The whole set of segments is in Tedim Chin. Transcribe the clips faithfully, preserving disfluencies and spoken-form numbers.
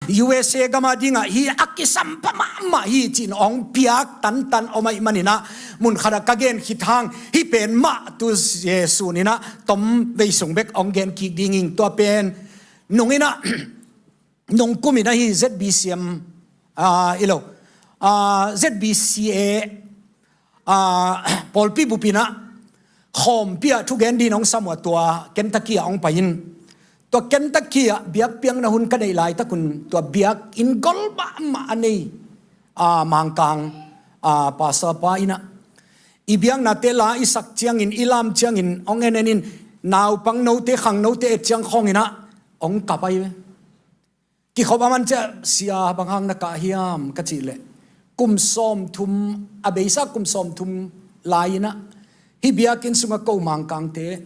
U S A gam a dingah hih a kisam pha mahmah hi ci-in hong piak tantan om ahih manin ah, mun khatah ka gen khit hang hih pen mah tu Jesu in ah tom vei sung bek hong gen kik ding ing. Tua pen nung in ah, nung kum in ah hih Z B C M, ah, hi lo, ah, Z B C A, ah, pawlpi bup in ah khawmpi ah thugen dingin hong sam uh a, tua Kentucky ah hong pai in, tua Kentucky ah biakpiakna hun ka neih laitakun tua biakinn gol mahmah a nei, ah, Mangkang, ah, pastor pa in ah i biaknate la i sak ciangin, i lam ciangin hong en en in, naupang note, khangnote et ciang khawng in ah hong kap ahi ve. Kikhop a man ciah, "Sia, bang hang na kah hiam?" ka cih leh, kum sawmthum, a beisa kum sawmthum lai in ah hih biakinn sungah ko Mangkangte,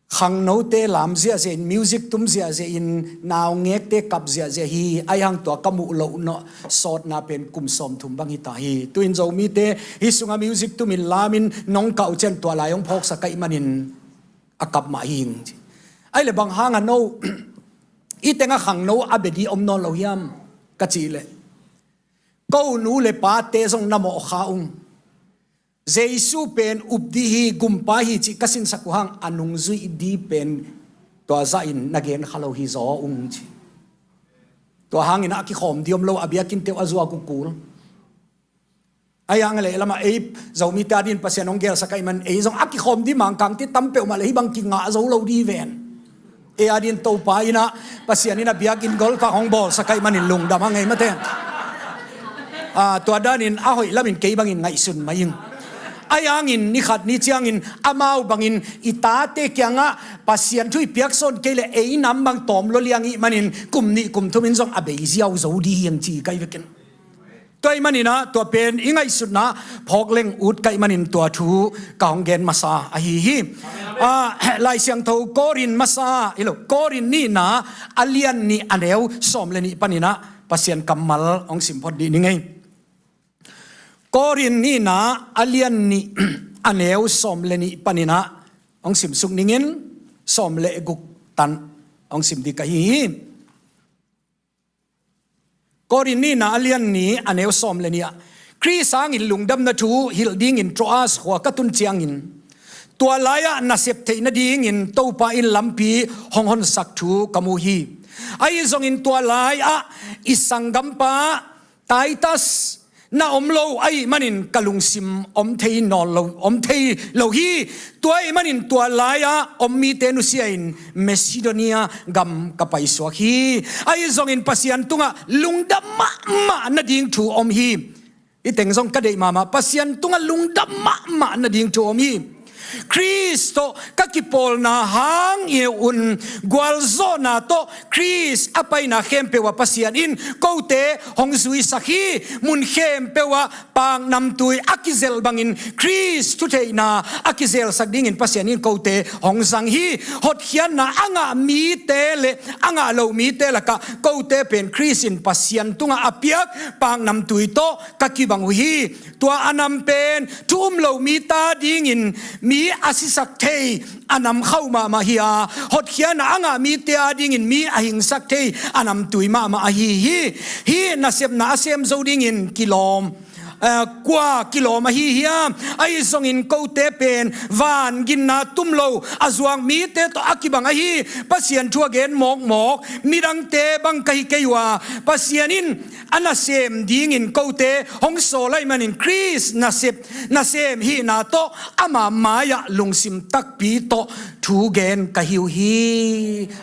khangnote lam ziahziah in, music tum ziahziah in, naungekte kap ziahziah hi. Ahih hang tua ka muh loh nawh, sawtna pen kum sawmthum bang hi ta hi. Tu-in Zomite hih sungah music tumin lamin nong kah uh ciang tua lai hong phawksak ahih manin a kap mah hi ing ci. Ahih leh, "Bang hang a no, hih tengah khangno a bia ding om nawn lo hiam?" ka cih leh, "Ko nu le pate zong na mawh kha ung. Jesu pen up ding hi, gumpa hi cih ka sinsak uh hang a nungzuih ding pen tua zahin na gen kha lo hi zaw ung," ci. Tua hangin a kikhawm ding om lo, a biakinnte uh a zuak uh kul. Ahih hang a lehlamah ei Zomite a dingin Pasian hong gelsak ahih man, ei zong a kikhawm ding Mangkangte tam peuhmah leh hih bang kingah zo lo ding hi ven. Ei a dingin Topa in ah, Pasian in ah biakinn goltak hong bawlsak ahih manin lungdam hang ei mate. Ah, tua danin a hoih lamin kei bangin ngaihsun mah ing. Ahih hangin ni khat ni ciangin amau bangin i tate kiangah Pasian thu i piaksawn kei leh ei nam bang tawm lua liang ahih manin kum nih kum thumin zong a bei ziau zo ding hi ing ci ka hi vekin. Tua ahih manin ah tua pen i ngaihsutna phawk leng ut ka hih manin tua thu ka hong gen masa ahi hi. Ah, Lai Siangtho Korin masa, hi lo, Korin nihna a lian nih a neu sawm le nih panin ah Pasian kammal hong sim phot dih ning ei. Korin nihna a lian nih a neu sawm le nih panin ah hong simsuk ning in, sawm le guk tan hong sim dih ka hi hi. Korin nihna a lian nih a neu sawm le nih ah, Khrist hangin lungdamna thu hilh dingin Troas khua ka tun ciangin, tua lai-ah nasep theih nadingin Topa in lampi hong honsak thu ka mu hi. Ahi zongin tua lai-ah i sanggampa Titus na om lo ahih manin ka lungsim om thei nawn lo, om thei lo hi. Tua ahih manin tua lai-ah om mite nusia-in Macedonia gam ka paisuak hi. Ahi zongin Pasian tungah lungdam mahmah nading thu om hi. Hih teng zong ka deih mahmah, Pasian tungah lungdam mahmah nading thu om hi. Khrist tawh ka kipawlna hang i un gualzawhna tawh Khrist a paina khempeuh ah Pasian in kote hong zuisak hi. Mun khempeuh ah paknamtui a kizelh bangin Khrist thutheihna a kizelsak dingin Pasian in kote hong zang hi. Hotkhiatna a ngah mite le a ngah lo mite lakah kote pen Khrist in Pasian tungah a piak paknamtui tawh ka kibang uh hi. Tua a nam pen thu um lo mite a dingin mi a sisak thei a nam khauh mahmah hi a, hotkhiatna a ngah mite a dingin mi a hingsak thei a namtui mahmah ahi hi. Hih nasepna a sem zo dingin kilawm, eh, kua kilawm ahi hiam? Ahi zongin kote pen van ginna tum lo a zuak mite tawh a kibang ahi. Pasian thu a gen mawkmawk midangte bang ka hi kei uh a, Pasian in a nasem dingin kote hong sawl ahih manin Khrist nasep, nasem hihna tawh ama mai-ah lungsim takpi tawh thu gen ka hi uh hi.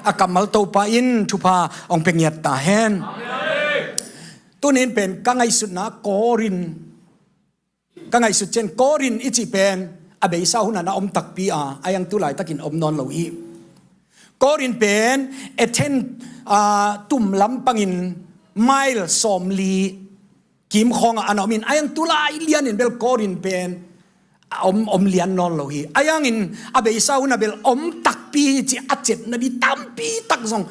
A kammal Topa in thupha hong pia ngiat ta hen. Tuni-in pen ka ngaihsutna Korin, ka ngaihsut ciang Korin i cih pen a beisa hunah na om takpi a, a yang tu laitakin om nawn lo hi. Korin pen Athen, ah, tum lampangin mile sawmli kim khawngah a na om in, a yang tu lai lianin bel Korin pen a om, om lian nawn lo hi. A yangin a beisa hunah bel om takpi hi cih a cetna ding tampi tak zong,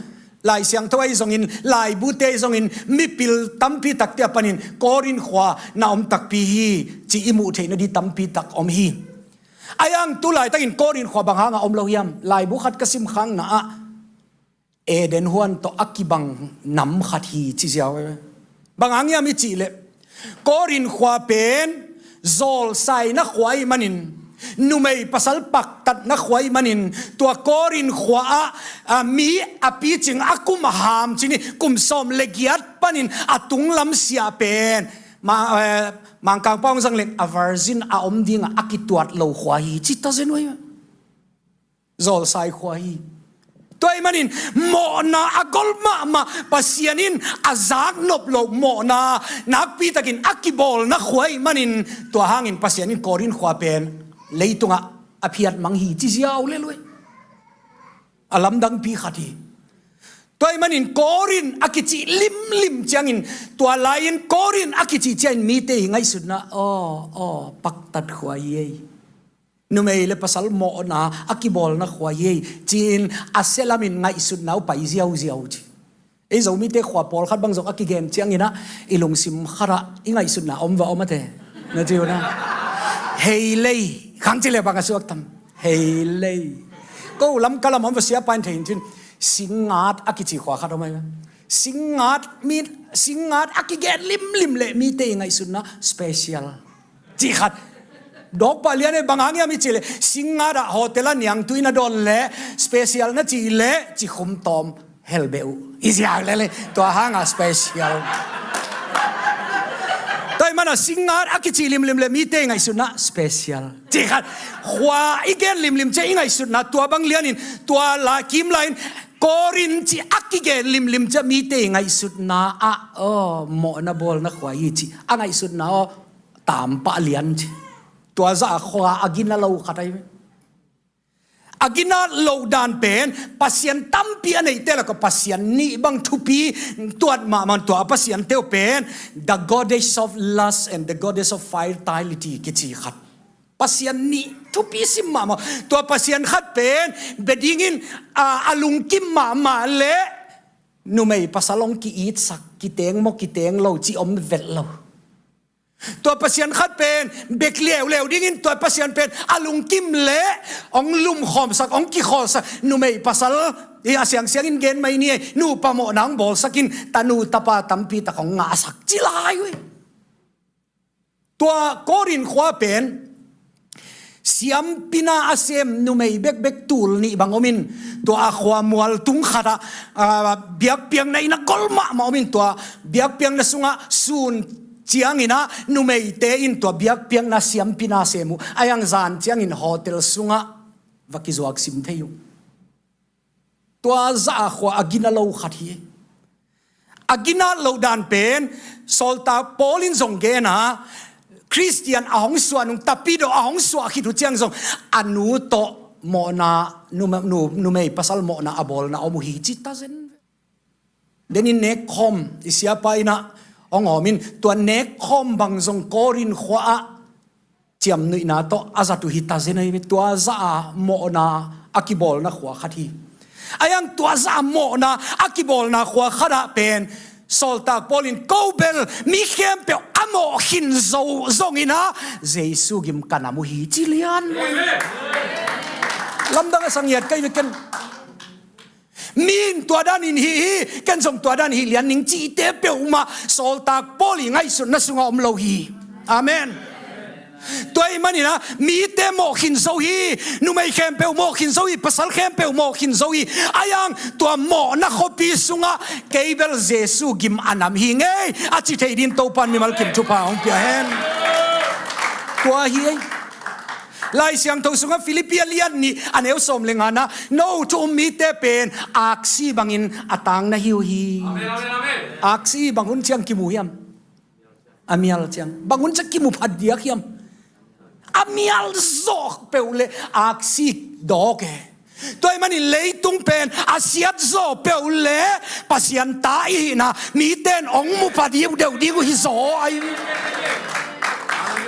Lai Siangtho ahi zongin, laibute ahi zongin, mipil tampi takte a panin Korin khua na om takpi hi cih i muh theihna ding tampi tak om hi. A yang tu laitakin Korin khua bang hangah om lo hiam? Laibu khat ka sim khakna ah Eden huan tawh a kibang nam khat hi ci ziau. Bang hang hiam i cih leh, Korin khua pen zawlsaina khua ahih manin, numei pasal paktatna khua ahih manin, tua Korin khua ah, a, mi a picing a kum a ham ci ni, kum sawm le giat panin a tunglam siah pen, ma, eh, Mangkangpa hong zang leng a virgin a om dingah a kituat lo khua hi ci ta zen uh hi. Zawlsai khua hi. Tua ahih manin mawhna a gol mahmah, Pasian in a zaknop loh mawhna nakpitakin a kibawlna khua ahih manin, tua hangin Pasian in Korin khua pen leitungah a phiatmang hi ci ziau lel uh hi. A lamdangpi khat hi. Tua ahih manin Korin a kici limlim ciangin, tua lai-in Korin a kici ciangin mite i ngaihsutna, aw, aw, paktat khua hi ei. Numei le pasal mawhna a kibawlna khua hi ei, ci-in a sia lamin ngaihsutna uh pai ziauziau ci. Ei Zomite khua pawlkhat bang zong a kigen ciangin ah, i lungsim khatah i ngaihsutna om va om a te. Na ci uh na. Hei lei. Khang ci le bang a suak tam. Hei lei. Ko lam ka lam om va sia pain thei in cin. Singngat a kici khua khat om ai. Singngat mi, singngat a kigen limlim le mite i ngaihsutna special. Ci khat. Dawk pah lian ei, bang hang hiam i cih leh, singngat ah hotel ah niangtui na dawn leh, special na cih leh, ci khum tawm hel beh uh. I ziau lel ei, tua hangah special. Tua ahih manin singngat a kici limlim le mite i ngaihsutna special. Ci khat. Khua i gen limlim ciang i ngaihsutna, tua bang lianin, tua la kim lai-in, Korin ci a kigen limlim ciang mite i ngaihsutna ah, aw, mawhna bawlna khua hi ci. A ngaihsutna aw, tampah lian ci. Tua zah a khua a gina lo khat ahi. A gina lo dan pen, Pasian tampi a neihte lakah Pasian nih bang thupi tuat mahmah, tua a pasiante uh pen, the goddess of lust and the goddess of fertility kici khat. Pasian nih thupi sim mahmah. Tua pasian khat pen, bia dingin, a, a lungkim mahmah leh, numei pasal hong ki-itsak, kiteng maw, kiteng lo, ci om vet lo. Tua pasian khat pen, bek leuleu dingin tua pasian pen, a lungkim leh, hong lumkhawmsak, hong kikhawlsak, numei pasal, i a siangsiangin gen mai ni, nupa mawhna hong bawlsak in, tanu tapa tampi tak hong ngahsak, ci lai uh hi. Tua Korin khua pen, siampina a sem numei bekbek tul nih bang om in, tua a khua mual tung khatah, a, biakpiakna inn a gol mahmah om in, tua biakpiakna sungah sun ciangin ah numeite in tua biakpiakna siampina sem uh. A hiang zan ciangin hotel sungah va kizuak sim thei uh. Tua zah a khua a gina lo khat hi. A gina lo dan pen, sawltak Paul in zong gen a, Khristian a hong suah nung, tapidaw a hong suah khit uh ciang zong, a nu tawh mawhna, nu, nu, numei pasal mawhna a bawlna om uh hi ci ta zen. Denin nekkhawm, i siapa in ah hong hawm in, tua nekkhawm bang zong Korin khua ah ciamnuihna tawh a zat uh hi ta zen ahi ve. Tua zah a mawhna a kibawlna khua khat hi. A hiang tua zah a mawhna a kibawlna khua khat ah pen, sawltak Paul in, ko bel mi khempeuh a mawh khin zo zongin ah Jesu gim ka nam uh hi ci lian. Lamdang a sang hiat kai ve ken. Mi in tua dan in hih hi, ken zong tua dan hih lian ning cihte peuhmah sawltak Paul i ngaihsutna sungah om lo hi. Amen. Tua ahih manin ah, mite mawh khin zo hi, numei khempeuh mawh khin zo hi, pasal khempeuh mawh khin zo hi. A hiang tua mawhna khuapi sungah kei bel Jesu gim a nam hi ing ei, a ci thei dingin Topa'n mimal kim thupha hong pia hen. Tua hi ei. Lai Siangtho sungah Philippi a lian nih a neu sawm le ngana, no thu um mite pen aksi bangin a tang na hi uh hi. Amen, amen, amen. Aksi bang hun ciang kimu hiam? A mial ciang. Bang hun ciang kimu phadiak hiam? A mial zawh peuh le aksi dawk e. Tua ahih manin leitung pen a siat zawh peuh le Pasian ta i hihna mite in hong mu pha deuh ding uh hi zaw ahi.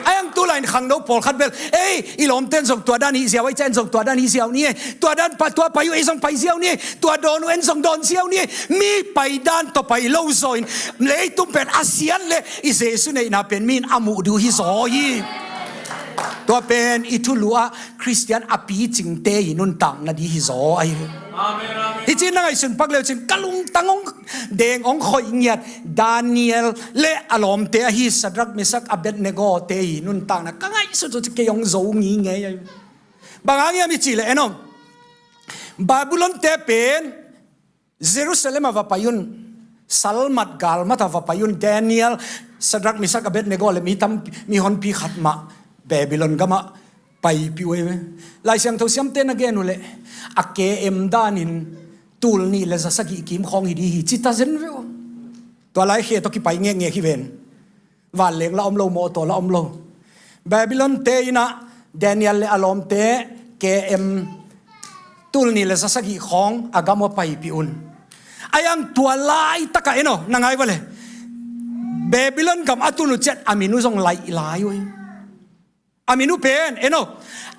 A hiang tu lai-in khangno pawlkhat bel, ei, i lawmte in zong tua dan hih ziau, ei, ca in zong tua dan hih ziau ni, tua dan pa, tua pai uh ei zong pai ziau ni, tua dawn uh en zong dawn ziau ni, mi pai dan tawh pai lo zaw in, leitung pen a siat le i Jesu neihna pen mi in a muh ding uh hi zaw hi. Tua pen i thulu ah Khristian a picingte i nuntakna ding hi zaw ahi. Amen, amen. Cin na ngaihsun pak leu cin ka lungtang hong deng hong khoih ngiat Daniel le a lawmte ahi Sadrak, Mesak, Abednego te i nuntakna ka ngaihsut uh cin kei hong zo ngingei ahi. Bang hang hiam i cih leh en aw, Babylon te pen Jerusalem ah va pai un, salmat galmat ah va pai un, Daniel, Sadrak, Mesak, Abednego le mi tam, mi honpi khat mah Babylon gam ah paipih uh hi ve. Lai Siangtho siamte na gen uh leh a K M danin tul nih le za sagih kim khawng hi ding hi ci ta zen ve uh. Tua lai khe tawh kipai ngekngek hi ven. Vanleng lah om lo, mawtaw lah om lo. Babylon te in ah Daniel le a lawmte K M tul nih le za sagih khawng a gam uh a paipih un. Ahi hang tua laitak ah en aw, na ngai va le, Babylon gam a tun uh ciang a min uh zong laih lai uh hi. A min uh pen en aw,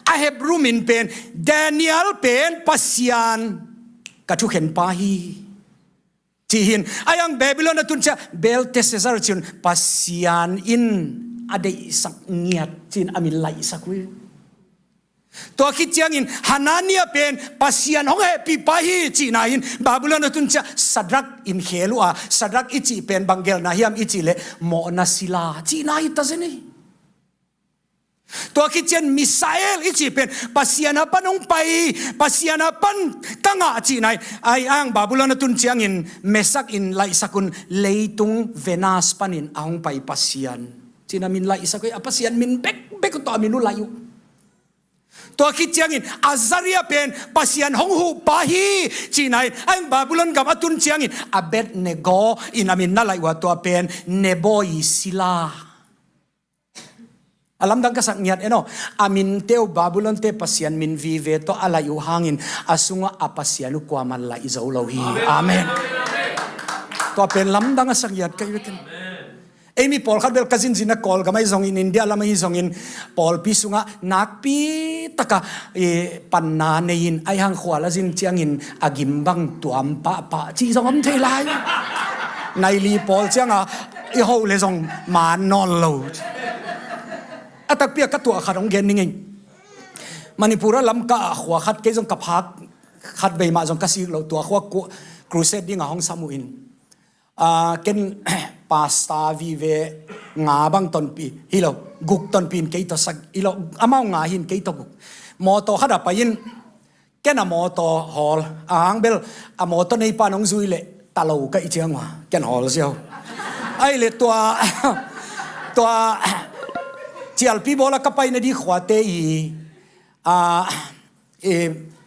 a Hebrew min pen Daniel pen Pasian ka thukhenpa hi, ci hi. Ahi hang Babylon a tun ciang Belteshazzar ci un, Pasian in a deihsak ngiat ci-in a min laihsak uh hi. Tua khit ciangin Hananiah pen Pasian hong hehpihpa hi cihna hi-in, Babylon a tun ciang Sadrak in khel uh a, Sadrak i cih pen bang gelhna hiam i cih leh mawhna sila cihna hi ta zen hi. Tua khit ciang Misael i cih pen Pasian a pan hong pai, Pasian a pan ka ngah cihna hi. Ahi hang Babylon a tun ciangin Mesak in laihsak un, leitung Venus panin a hong pai Pasian ci-in a min laihsak uh hi. A Pasian min bekbek uh tawh a min uh laih uh. Tua khit ciangin Azariah pen Pasian hong huhpa hi cihna hi. Ahi hang Babylon gam a tun ciangin Abednego in a min na laih uh a, tua pen Nebo i sila. A lamdang ka sak ngiat en aw, a minte uh Babylon te Pasian min vive tawh a laih uh hangin a sungah a Pasian uh kuamah laih zo lo hi. Amen. Tua pen lamdang a sak ngiat ka hi ve ken. Ei mi pawlkhat bel ka zinzin a Kawlgam ahi zongin, India lam ahi zongin, pawlpi sungah nakpi taka i panna nei-in, ahi hang khual a zin ciangin a gim bang tuam pahpah cih zong om thei lai. Nai li pawl ciangah i hoh le zong maan nawn lo. A takpi a ka tuah khat hong gen ning ei. Manipur a Lamka ah khua khat, kei zong ka phak khat vei mah zong ka sik lo, tua khua ku-, crusade dingah hong sam uh in. Ah, ken pasta vive nga bang tonpih hi lo, guk tonpih in kei tawh sag hi lo, amau nga hi-in kei tawh guk. Mawtaw khat ah pai-in ken a mawtaw hawl, a hang bel a mawtaw neipa in hong zui leh ta lo ka hih ciang uh a, ken hawl ziau. Ahih leh tua, tua cialpi bawl a ka paina ding khuate i, a, e,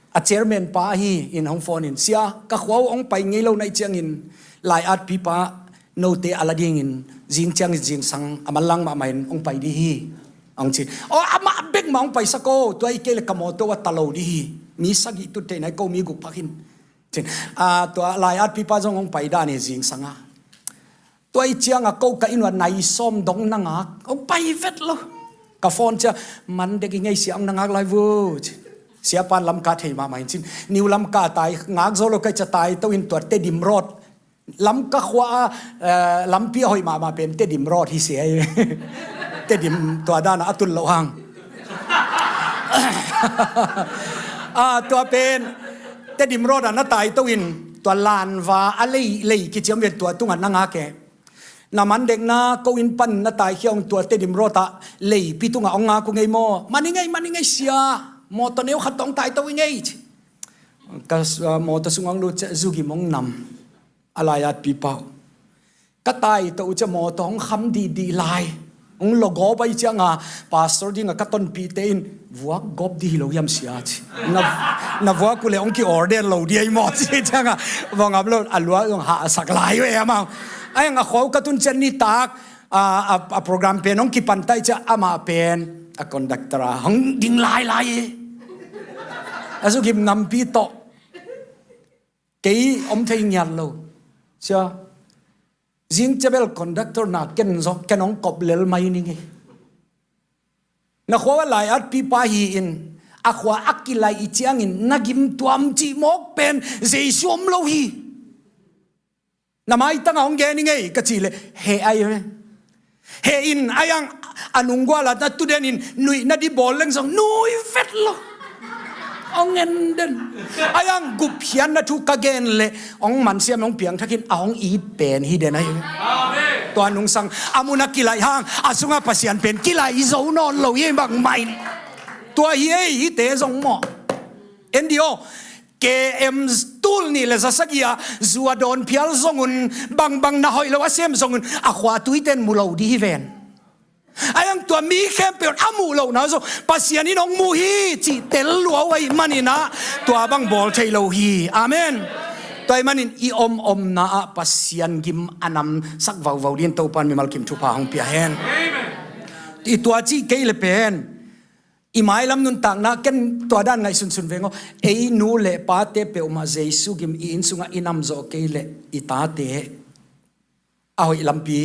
a chairman pa ahi in hong phone in, "Sia, ka khua uh hong pai ngei lo na hih ciangin lai-atpipa note a la dingin zing ciangin zingsang a manlang mahmah in hong pai ding hi," hong ci. "Aw, amah bek mah hong paisak o, tua hi kei leh ka mawtaw uh a ta lo ding hi. Mi sagih tut theih nai, ko mi guk phak in," ci-in. A, tua lai-atpipa zong hong pai dan hi zingsang a. Tua hi ciangah ko ka inn uah nai sawm dong na ngak, hong pai vet lo. Ka phone ciang, "Man dek hi ngei, sia hong na ngak lai vo," ci. Siapa in Lamka thei mahmah in cin, "Niu Lamka tai ngak zo lo ka hih ciang tai to in tua Tedim Road." Lamka khua a, eh, lampi a hoih mahmah pen Tedim Road hi sia hi. Tedim tua dan a a tun loh hang. Ah, tua pen Tedim Road ah na tai to in, tua lanva a lei, lei kiciam ve, tua tungah na ngak e. "Na man dekna ko inn pan na taikhia ung, tua Tedim Road ah leipi tungah hong ngak uh ngei maw?" "Man hi ngei, man hi ngei sia, mawtaw neu khat tawh hong tai to hi ngei," ci. Ka, ah, mawtaw sungah hong lut ciang zugim hong nam. A lai-atpipa uh, "Ka tai to uh ciang mawtaw hong kham dihdih lai, hong logawp ahih ciangah pastor dingah ka tonpihte in vuak gawp dih hi lo hiam sia?" ci. "Na, na vuak uh leh hong ki-order lo dih ahi maw?" ci ciangah, "Vua ngap lo, a lua zong hahsak lai uh e amau." Ahi hang a khua uh ka tun ciang nitak, a, a, a program pen hong kipan ta ahih ciang amah pen a conductor ah hong ding lailai e. A zugim nampi tawh. Kei om thei ngiat lo. "Sia, zing ciang bel conductor na ken zong, ken hong kop lel mai ning ei. Na khua ah lai-atpipa hi-in, a khua a kilaih ciangin na gim tuam cih mawk pen Jesu om lo hi. Na maitangah hong gen hi ngei," ka cih leh, "Heh ahi ve. Heh in, ahi hang a nunggual ah na tudenin nuih nading bawl leng zong nui vet lo. Hong en den. Ai ang gupkhiatna thu ka gen leh hong mansiam hong piangthakin a hong it pen hi den ahi. Tua nungsang a mun a kilaih hang a sungah Pasian pen kilaih zo nawn lo hi bangmah in. Tua hi ei hite zong maw. En dih aw. K M tul nih le za sagih ah zu a dawn phial zongun bangbang na hoih lo a sem zongun a khua tuiten mu lo dih hi ven. Ai ang tua mi khempeuh a muh lohna zong Pasian in hong mu hi cih tel lua uh ahih manin ah tua bang bawl thei lo hi. Amen. Tua ahih manin i om omna ah Pasian gim a namsak vauvau dingin Topa'n mimal kim thupha hong pia hen. I tua cih kei le pen i mailam nuntakna ken tua dan ngaihsunsun veng aw. Ei nu le pate peuhmah Jesu gim i inn sungah i namzawh kei leh i tate a hoih lampi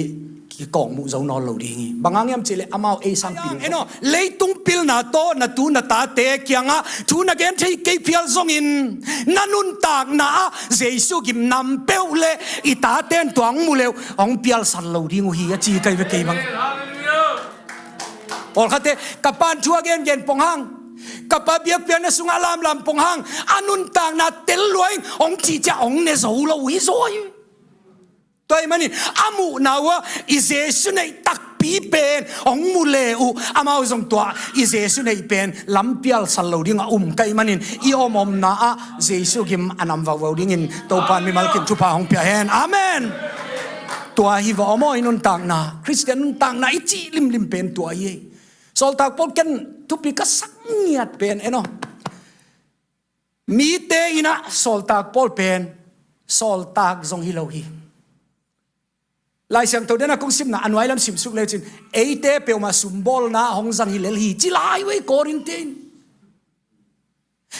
kikawkmuh zo nawn lo ding hi. Bang hang hiam cih leh amau ei sangpi ding. En aw, leitung pilna tawh na tu na tate kiangah thu na gen thei kei phial zongin na nuntakna ah Jesu gim nam peuh le i tate'n tua hong mu leh hong pialsan lo ding uh hi a ci kei ve kei bang. Pawlkhatte ka pa'n thu a gengen pong hang, ka pa biakpiakna sungah lamlam pong hang, a nuntakna tel lua in hong cih ciang hong ne zo lo hi zaw hi. Tua ahih manin a muhna uh ah i Jesu neih takpi pen hong mu le uh amau zong tua i Jesu neih pen lam pialsan lo ding a um ka hih manin i om omna ah Jesu gim a nam vauvau dingin Topa'n mimal kim thupha hong pia hen. Amen. Tua hi va om aw i nuntakna, Khristian nuntakna i cih limlim pen tua hi. Sawltak Paul ken thupi ka sak ngiat pen en aw. Mite in ah Sawltak Paul pen sawltak zong hi lo hi. Lai Siangtho den a kong simna a nuai lam simsuk le uh cin eite peuhmah sumbawlna hong zang hi lel hi ci lai uh ei Korin te in.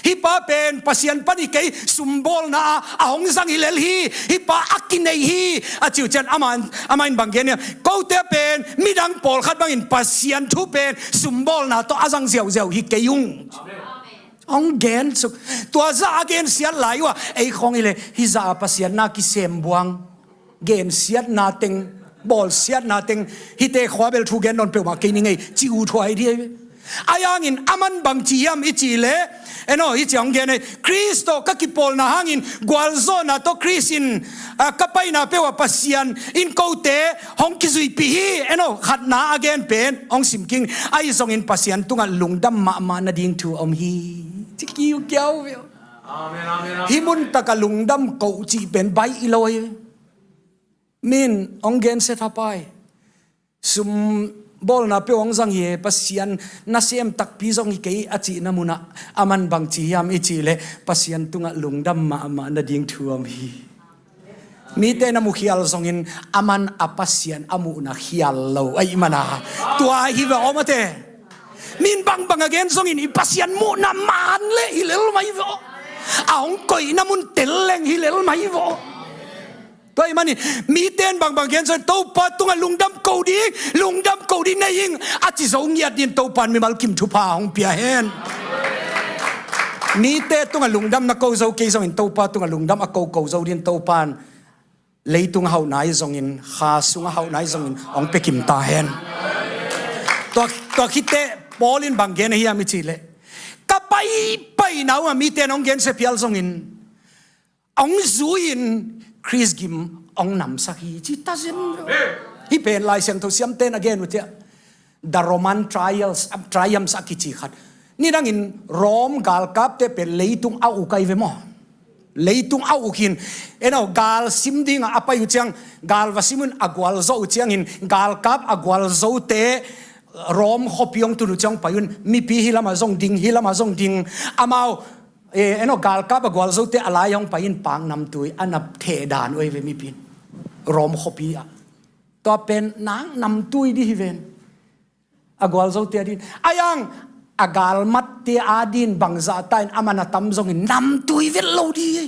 Hih pa pen Pasian pan hi kei, sumbawlna ah a hong zang hi lel hi. Hih pa a kinei hi a ci uh ciang amah in bang gen hiam? Kote pen midang pawlkhat bangin Pasian thu pen sumbawlna tawh a zang ziauziau hi kei ung. Hong gen suk. Tua zah a gensiat lai uh ah ei khawng hi leh hih zah a Pasian na kisem buang, gensiatna teng, bawlsiatna teng, hihte khua bel thu gen nawn peuhmah kei ning ei ci uh thuai dih ei ve. Ai ang in aman bang ci hiam i cih leh en aw hih ci hong gen ei. Khrist tawh ka kipawlna hangin gualzawhna tawh Khrist in ka paina peuh ah Pasian in kote hong kizuipih hi. En aw khatna a gen pen hong sim keng. Ahi zongin Pasian tungah lungdam mahmah nading thu om hi. Ci kiukiau ve aw. Hih mun takah lungdam koh cih pen baih i lo hi. Min hong gensia thapai. Sumbawlna peuh hong zang hi e, Pasian nasem takpi zong hi kei a cihna munah aman bang ci hiam i cih leh Pasian tungah lungdam mahmah nading thu om hi. Mite na mukhial zongin aman a Pasian a muhna khial lo ahih mana tua hi ve aw mate. Min bangbang a gen zongin i Pasian muhna man leh hi lel mah hi ve aw. A hong koihna mun tel leng hi lel mah hi ve aw. Tua ahih manin mite in bangbang gen zongin Topa tungah lungdam ko ding, lungdam ko ding nei ing a ci zo ngiat dingin Topa'n mimal kim thupha hong pia hen. Mite tungah lungdam na ko zo kei zongin Topa tungah lungdam a ko ko zo dingin Topa'n leitung a hauh nai zongin, kha sung a hauh nai zongin hong pia kim ta hen. Tua, tua khit teh Paul in bang gen ahi hiam i cih leh ka paipaina uh ah mite in hong gensia phial zongin hong zui-in Khrist gim hong namsak hi ci ta zen. Hih pen Lai Siangtho siamte in a gen uh ciah The Roman Trials, Triumphs a kici khat. Nidangin Rom galkapte pen leitung a uk ahi ve maw? Leitung a uk hi-in en aw gal sim dingah a pai uh ciang gal va sim uh in a gualzo uh ciangin galkap a gualzote Rom khuapi hong tun uh ciang pai un mipi hih lamah zong ding, hih lamah zong ding. Amau en aw galkap a gualzote a lai hong pai in pak namtui a na theh dan uh ahi ve mipi in Rom khuapi ah. Tua pen nang namtui dih hi ven. A gualzote a din ai ang a galmatte a din bangzah ta in a man a tam zongin namtui vet lo dih hi.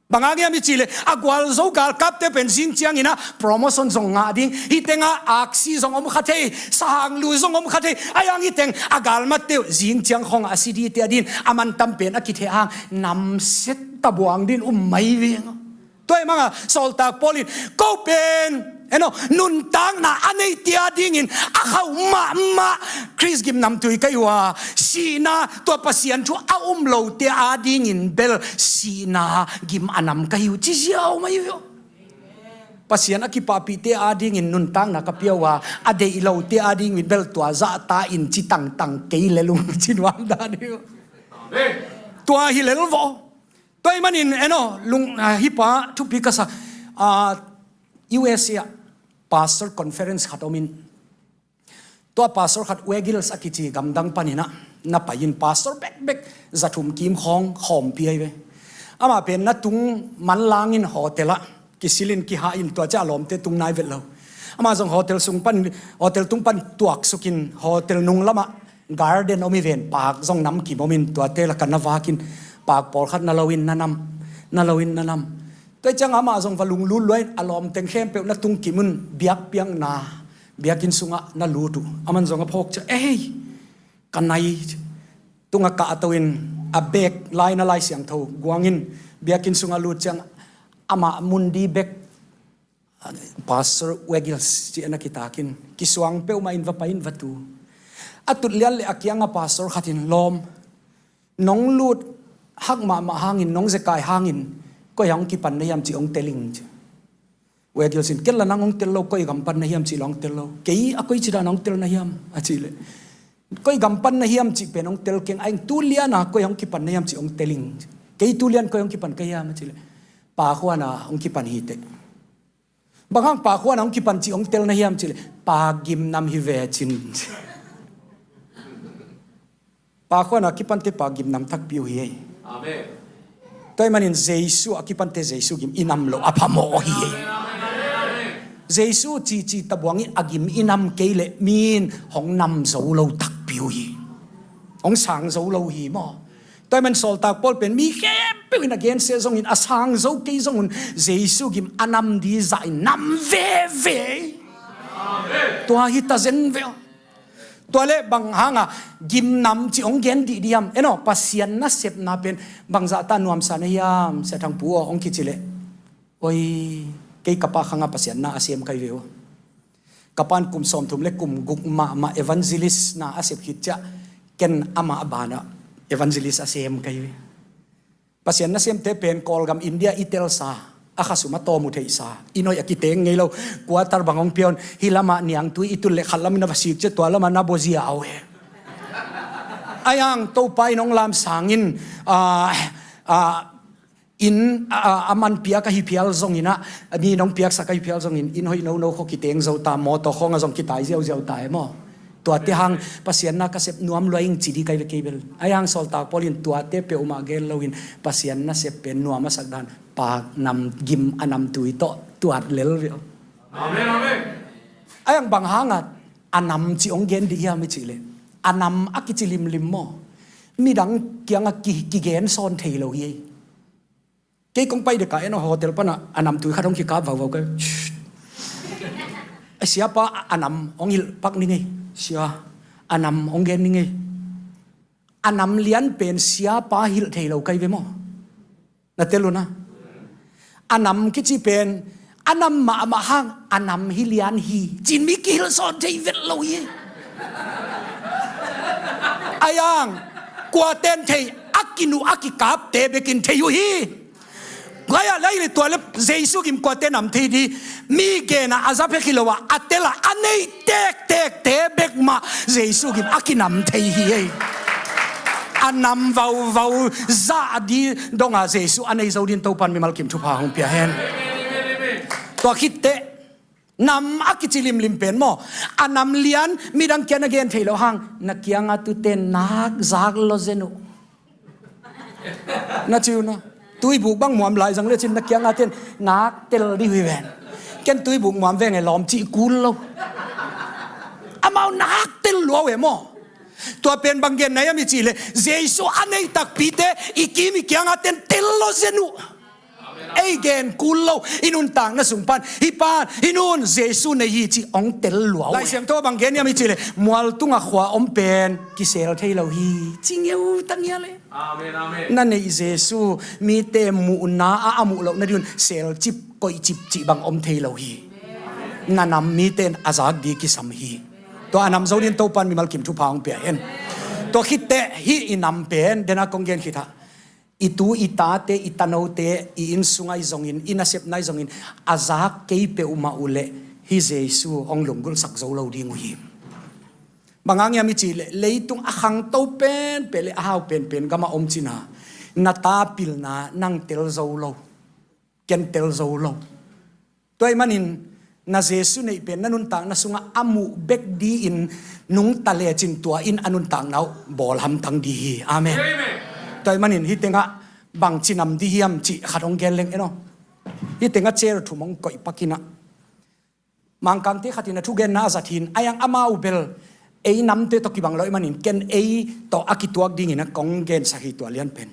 Bang hang hiam i cih leh a gualzo galkapte pen zing ciangin ah promotion zong ngah ding, hih tengah aksi zong om kha thei, sahang lu zong om kha thei. Ai ang hih teng a galmatte uh zing ciang khawngah a si dihte a din a man tam pen a kitheh hang namset tabuang din um mai veng. Tua ahih manga Sawltak Paul in ko pen Eno, nuntakna a neite adingin a khauh mahmah Khrist gimnamtui ka hi uh a, sihna, tua Pasian thu a um lote adingin bel sihna gim a nam ka hi uh, ci ziau mah hi uh. Pasian a kipahpihte adingin nuntakna ka pia uh a, a deih lote adingin bel tua zahta in ci tangtang kei lel ung, ci nuam dan hi uh. Tua hi lel vo. Tua ahih manin, eno, lung, ah, hih pa thupi ka sa, ah, U S A ah pastor conference khat om in, tua pastor khat Wagils a kici gamdang panin ah na pai in, pastor bekbek za thum kim khawng khawmpi ahi ve. Amah pen na tung manlang in hotel ah kisil in kihah in, tua ciang a lawmte tung nai vet lo. Amah zong hotel sung pan, hotel tung pan tuaksuk in hotel nung lamah garden om hi ven, paak zong namkim om in, tuate lakah na vak in, paak pawlkhat na lo in na nam, na lo in na nam. Tua ciang amah zong va lunglut lua in a lawmteng khempeuh na tungkim un, biakpiakna biakinn sungah na lut uh. Aman zong a phawk ciang, "Ei, ka nai," tungah kahto in a bag lai na Lai Siangtho guang in biakinn sungah lut ciang amah mundi bek Pastor Wagils ci-in a kitak in, kisuang peuhmah in va pai in va tu. A tut lian leh a kiangah pastor khat in, "Lawm, nong lut hak mahmah hangin, nong zekai hangin, koi ah hong kipan na hiam cih hong tel ing," ci. Wagils in, "Ken la nang hong tel lo, koi gam pan na hiam cih la hong tel lo. Kei a koi ci dan hong tel na hiam?" a cih leh, "Koi gam pan na hiam cih pen hong tel keng, a eng tu lian a koi hong kipan na hiam cih hong tel ing. Kei tu lian koi hong kipan ka hiam?" a cih leh, "Paak huan a hong kipan hi teh." "Bang hang paak huan a hong kipan cih hong tel na hiam?" cih leh, "Paak gimnam hi ve," ci-in. Paak huan a kipante paak gimnam takpi uh hi ei. Amen. Tua ahih manin Jesu a kipante Jesu gim i nam loh a phamawh hi ei. Jesu cici tabuang i a gim i nam kei leh mi in hong nam zo lo takpi uh hi. Hong sang zo lo hi maw. Tua ahih manin Sawltak Paul pen mi khempeuh in a gensia zongin, a sang zo kei zongun, Jesu gim a nam di zah in nam veve. Tua hi ta zen ve aw. Tua leh bang hanga gimnam cih hong gen dihdih hiam? Eno, Pasian nasepna pen bangzah ta nuamsa na hiam, Sia Thang Pu aw, hong kici leh, "Oi, kei ka pa khanga Pasian na a sem ka hi ve aw. Ka pa'n kum sawmthum leh kum guk mahmah evangelist na a sep khit ciang, ken amah banah evangelist a sem ka hi ve. Pasian nasemte pen Kawlgam India i telsa, a khasum a tawm uh theihsa, inn hoih a kiteng ngei lo, quarter bang hong pia un, hih lamah niangtui i tut leh khat lamin a va sik ciang tua lamah na bawzia uh e. Ahi hang Topa in hong lamsang in, ah, ah, inn, ah, ah, a man piak ahi phial zongin ah, mi in hong piaksak ahi phial zongin, inn hoih nono khawng kiteng zo ta, mawtaw khawngah zong kitai ziauziau ta e maw. Tuate hang Pasian na ka sep nuam lua ing ci di ka hi ve kei bel." Ahi hang Sawltak Paul in tuate peuhmah gen loin Pasian nasep pen nuam a sak dan, paak nam gim a namtui tawh tuat lel ve aw. Amen, amen. Ahi hang bang hanga a nam cih hong gen dih hiam i cih leh, a nam a kici limlim maw, midang kiangah ki, kigen sawn thei lo hi ei. Kei kong pai dek a, eno, hotel panah a namtui khat hong kikap vauvau ka, "Shh. A siapa a nam hong hilh pak ning ei. Sia, a nam hong gen ning ei." A nam lian pen siapa hilh thei lo ka hi ve maw. Na tel un a, a nam kici pen a nam mahmah hang a nam hi lian hi ci-in mi kihilh sawn thei vet lo hi. Ahi hang kuate'n thei, a kinuh a kikapte bekin thei uh hi. Gaya lai le tua le Jesu gim kuate nam thei di, mi genna a za pek hi lo a, a tel a, a nei tektekte bek mah Jesu gim a kinam thei hi ei. A nam vauvau zah di donga Jesu a nei zo din Topa'n mimal kim thupha hong pia hen. Tua khit teh nam a kici limlim pen maw, a nam lian midang kiang a gen thei lo hang, na kianga tute'n nak zak lo zen uh. Na ci uh na, tuibuk bang muam lai zang le cin na kianga te'n nak tel di uh hi ven. Ken tuibuk muam veng e lawm cih kul lo. Amau nak tel lua uh e maw. Tua pen bang genna hiam i cih leh, Jesu a nei takpite i kim i kianga te'n tel lo zen uh. Ei gen kul lo, i nuntakna sung pan, hih pan, hih nun Jesu nei hi cih hong tel lua uh e. Lai Siangtho bang gen hiam i cih leh, mual tungah khua om pen kisel thei lo hi, ci ngeu ta ngial e. Amen, amen. Na neih Jesu, mite muhna a, a muh loh nading un selcip, koihcip cih bang om thei lo hi. Na nam mite in a zak di kisam hi. Tua a nam zo dingin Topa'n mimal kim thupha hong pia hen. Tua khit teh hih i nam pen, dena kong gen khit ah, i tu i tate, i tanote, i inn sung ahi zongin, i nasepna ahi zongin, a zak kei peuhmah uh leh hih Jesu hong lunggulhsak zo lo ding uh hi. Bang hang hiam i cih leh, leitung a khangto penpen leh a hau penpen gamah om cin a, na ta pilna nang tel zo lo, ken tel zo lo. Tua ahih manin na Jesu neih pen na nuntakna sungah a muh bek di-in nungta lecin tua in a nuntakna uh bawl hamtang di hi. Amen. Amen. Tua ahih manin hih tengah bangci nam di hiam cih khat hong gen leng en aw. Hih tengah chair thum hong koih pak in ah, Mangkangte khat in a thugenna a zat hi-in, a hiang amau bel ei namte tawh kibang lo ahih manin ken ei tawh a kituak dingin a kong gensak hi tua lian pen.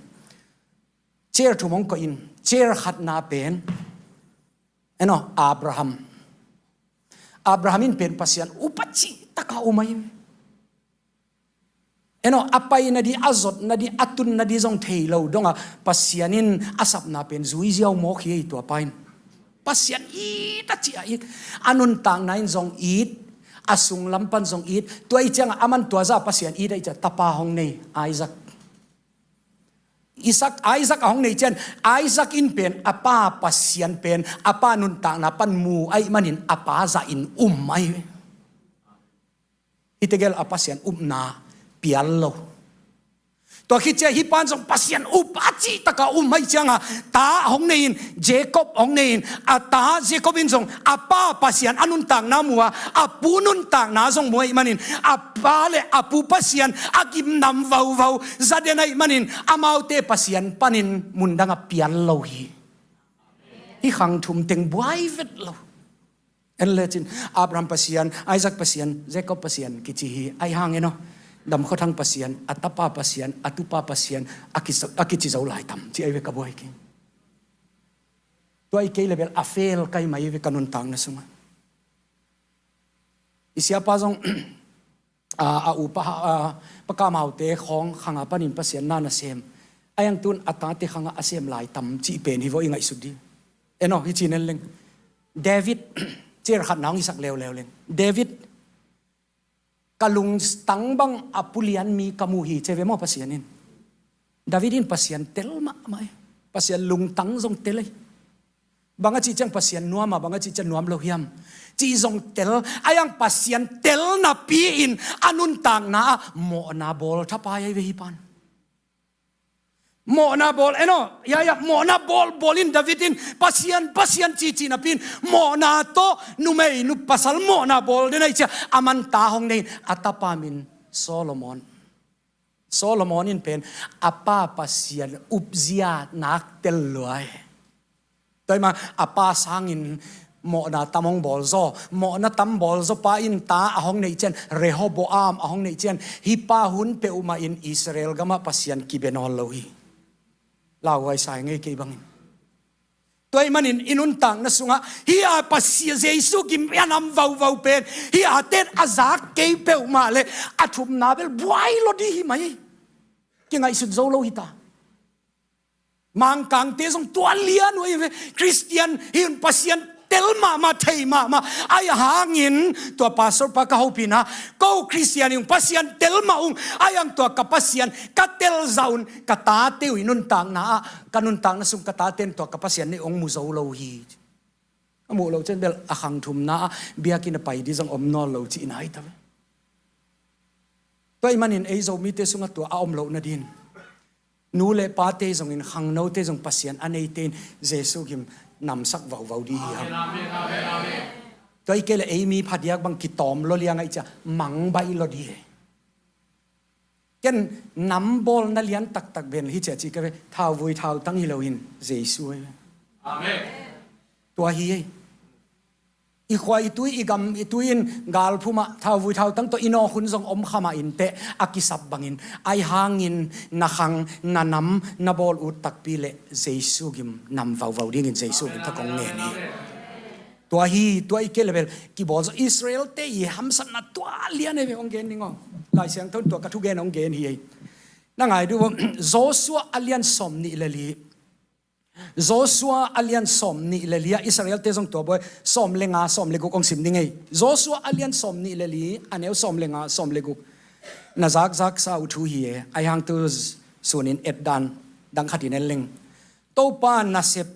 Chair thum hong koih in, chair khatna pen, en aw, Abraham. Abraham in pen Pasian up a cihtak a um ahi. En aw, a paina di, a zotna di, a tunna di zong thei lo dong a, Pasian in a sapna pen zui ziau mawk hi ei tua pa in. Pasian it a cih a it. A nuntakna in zong it, a sunglam pan zong it. Tua ahih ciangah aman tua zah Pasian it ahih ciah tapa hong nei, Isaac. Isaac, Isaac a hong neih ciang, Isaac in pen a pa Pasian pen a pa nuntakna pan mu ahih manin a pa zahin um ahi. Hih tegel a Pasian upna pial lo. Tua khit ciang hih pa'n zong Pasian up a cihtak a um ahih ciangah ta hong nei in, Jacob hong nei in, a ta Jacob in zong a pa Pasian a nuntakna mu a, a pu nuntakna zong mu ahih manin a pa le a pu Pasian a gimnam vauvau za den ahih manin amaute Pasian panin mundang a pial lo hi. Hih khang thum teng buai vet lo. En lecin Abraham Pasian, Isaac Pasian, Jacob Pasian kici hi. Ahih hangin aw, Dam Khua Thang Pasian, a tapa Pasian, a tupa Pasian a kici, a kici zo lai tam ci ahi ve ka buai kei. Tua ahih kei leh bel a fel kai mai ve ka nuntakna sungah. I siapa zong a, a u pa, a, Pa Kam Haute khawng khang a panin Pasian na na sem, a hiang tun a tate khang a sem lai tam cih pen hi vaw i ngaihsut di. En aw, hi ci-in en leng. David, chair khatna hong hisak leuleu leng. David, ka lungtang bang a pulian mi ka mu hi ci ve maw Pasian in. David in Pasian tel mahmah hi. Pasian lungtang zong tel hi. Bang a cih ciang Pasian nuam a, bang a cih ciang nuam lo hiam cih zong tel. Ahih hang Pasian tel napi-in a nuntakna ah mawhna bawl thapai ahi ve hih pa'n. Mawhna bawl, en aw, ya, ya, mawhna bawl, bawl in David in Pasian, Pasian ci, ci napi-in mawhna tawh numei, nu pasal mawhna bawl den ahih ciang aman ta hong nei in a tapa min Solomon. Solomon in pen a pa Pasian upzia nak tel lua hi. Tua ahih manin a pa sangin mawhna tam hong bawl zaw, mawhna tam bawl zaw pa in ta a hong neih ciang, Rehoboam a hong neih ciang, hih pa hun peuhmah in Israel gamah Pasian kibia nawn lo hi. Lauhuai sa ing ei kei bangin. Tua ahih manin i nuntakna sungah hih a Pasian Jesu gim a nam vauvau pen, hih a ten a zak kei peuhmah leh a thumna bel buai lo di hi mai. Kingaihsut zo lo hi ta. Mangkangte zong tua lian uh ahi ve. Khristian hi un, Pasian tel mahmah, thei mahmah. Ahih hangin tua pastor pa ka hopihna, ko Khristian hi ung, Pasian tel mah ung. Ahih hang tua ka Pasian ka tel zah un ka tate uh i nuntakna ah, ka nuntakna sung ka tate in tua ka Pasian neih hong mu zo lo hi. A muh loh ciang bel a khang thumna ah biakinn a pai di zong om nawn lo cihna hi ta ve. Tua ahih manin ei Zomite sungah tua a om loh nadin nu le pate zongin khangnote zong Pasian a neite in Jesu gim namsak vauvau di hi hang. Amen, amen, amen, amen. Tua ahih kei leh ei mi phadiak bang kitawm lo liang ahih ciang mangbaih lo di hi. Ken nam bawlna lian taktak pen hi cia ci ka ve, thauvui thautang hi lo in Jesu hi. Amen. Tua hi ei. I khua i tui i gam i tui in galphum ah thauvui thautang tawh i nawk hun zong om kha mah inteh a kisap bangin, ahih hangin na khang na nam na bawl ut takpi leh Jesu gim nam vauvau dingin Jesu gim tha kong ngen hi. Tua hi, tua ahih kei leh bel kibawl zaw, Israelte i hamsatna tua lian hi ve hong gen ning aw. Lai Siangtho in tua ka thugen hong gen hi ei. Na ngai duh vo, Joshua a lian sawmnih le li. Joshua a lian sawm nih le li ah Israel-te zong tua bawi sawm le nga, sawm le guk hong sim ding ei. Joshua a lian sawm nih le li, a neu sawm le nga, sawm le guk. Na zakzaksa uh thu hi e, ahi hang tu sunin etdan dang khatin en leng. Topa nasep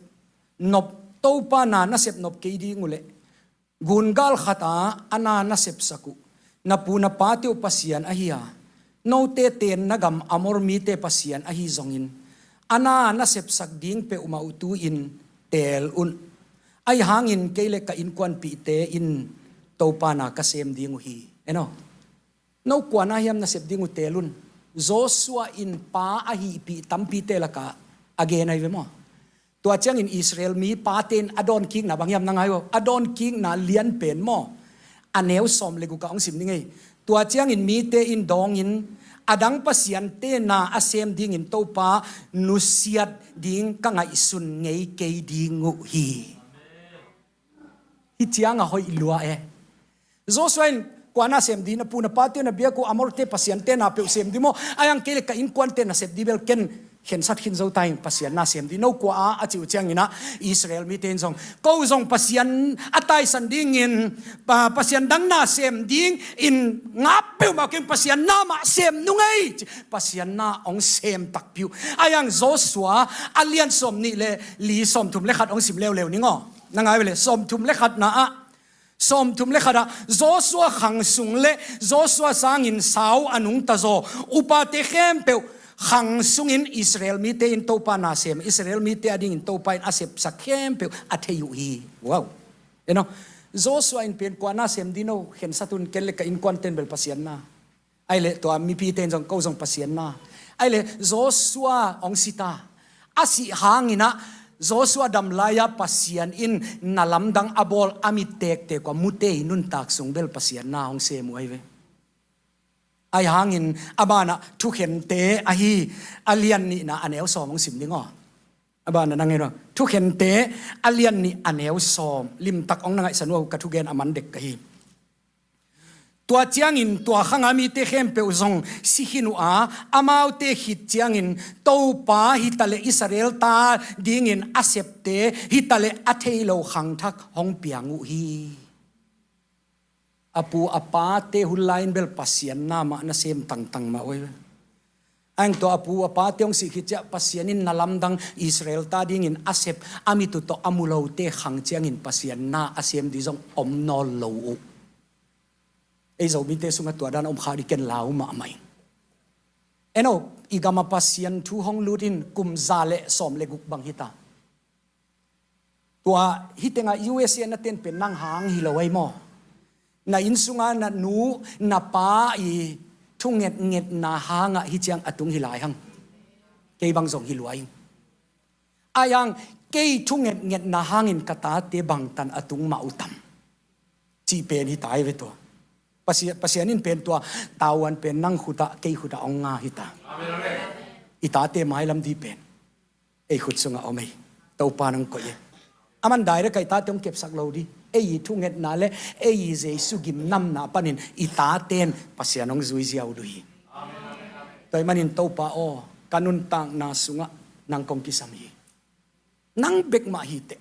nop, Topa na nasep nop kei ding uh leh, gungal khat a a na nasepsak uh na pu na pate uh Pasian ahi a, note tenna gam Amor mite Pasian ahi zongin, a na nasepsak ding peuhmah uh tu-in teel un. Ahi hangin kei le ka innkuanpihte in Topa na ka sem ding uh hi. En aw. No kua na hiam nasep ding uh teel un. Joshua in pa a hihpih tampite lakah a gen ahi ve maw? Tua ciangin Israel mi pate in a dawnkikna bang hiam na ngai uh? A dawnkikna lian pen maw? A neu sawm le guk ah hong sim ding ei. Tua ciangin mite in dawngin, a dang pasiante na a sem dingin Topa nusiat ding ka ngaihsun ngei kei ding uh hi. Hih ciang a hoih lua e. Joshua in kua na sem ding, na pu na pate na biak uh Amorte pasiante na peuh sem ding maw? Ahi hang kei le ka innkuante nasep ding bel ken khensat khin zo ta ing, Pasian na sem ding. No kua a, a cih uh ciangin ah Israel mite in zong, ko zong Pasian a taisan dingin, pa, pasian dang na sem dingin ngap peuhmah keng, Pasian na mah sem nung ei, ci, Pasian na hong sem takpi uh. Ahi hang Joshua a lian sawm nih le li, sawm thum le khat hong sim leuleu ning aw. Na ngai ve le, sawm thum le khatna ah, sawm thum le khat ah Joshua khang sung le Joshua sangin sau a nungta zaw upate khempeuh khang sungin Israel mite in Topa na sem, Israel mite a dingin Topa in a sepsak khempeuh a thei uh hi. Wow. En aw. Joshua in pen kua na sem ding, no khensat un, ken le ka innkuanten bel Pasian na. Ahi le tua mipite in zong, ko zong Pasian na. Ahi le Joshua hong si ta. A sih hangin ah Joshua dam lai-a Pasian in na lamdang a bawl a mit tektek uh a mute i nuntak sung bel Pasian na hong sem uh ahi ve. Ahi hangin a banah Thukhente ahi a lian nihna a neu sawm hong sim ding aw. A banah nang en aw. Thukhente a lian nih a neu sawm. Limtak hong na ngaihsan uh, ka thugen a man dek ka hi. Tua ciangin tua khanga mite khempeuh zong si khin uh a, amaute khit ciangin Topa hi ta le Israel ta dingin a septe hi ta le a thei lo khangthak hong piang uh hi. A pu a pate hun lai-in bel Pasian na mah na sem tangtang mah uh hi. Ahi hang tua a pu a pate hong sih khit ciah Pasian in na lamdang Israel ta dingin a sep a mit uh tawh a mu lote khang ciangin Pasian na a sem ding zong om nawn lo uh. Ei Zomite sungah tua dan om kha ding ken lau mahmah ing. En aw, i gam a Pasian thu hong lut in kum za le sawm le guk bang hi ta. Tua hih tengah U S A na ten pen nang hang hi lo ahi maw? Na inn sunga na nu na pa i thungetngetna hangah hih ciang a tung hi lai hang. Kei bang zong hi lua ing. Ahi hang kei thungetngetna hangin ka tate bangtan a tung mah uh tam, cih pen hi ta hi ve tua. Pasian, Pasian in pen tua tavuan pen nang khutah, kei khutah hong nga hi ta. I tate mailam ding pen ei khut sungah om ei. Topa nang koih ei. Aman direct a i tate hong kepsak lo ding. Ei i thungetna le ei i Jesu gimnamna panin i taten Pasian hong zui ziau uh hi. Tua ahih manin Topa aw, ka nuntakna sungah nang kong kisam hi. Nang bek mah hi teh.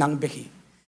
Nang bek hi.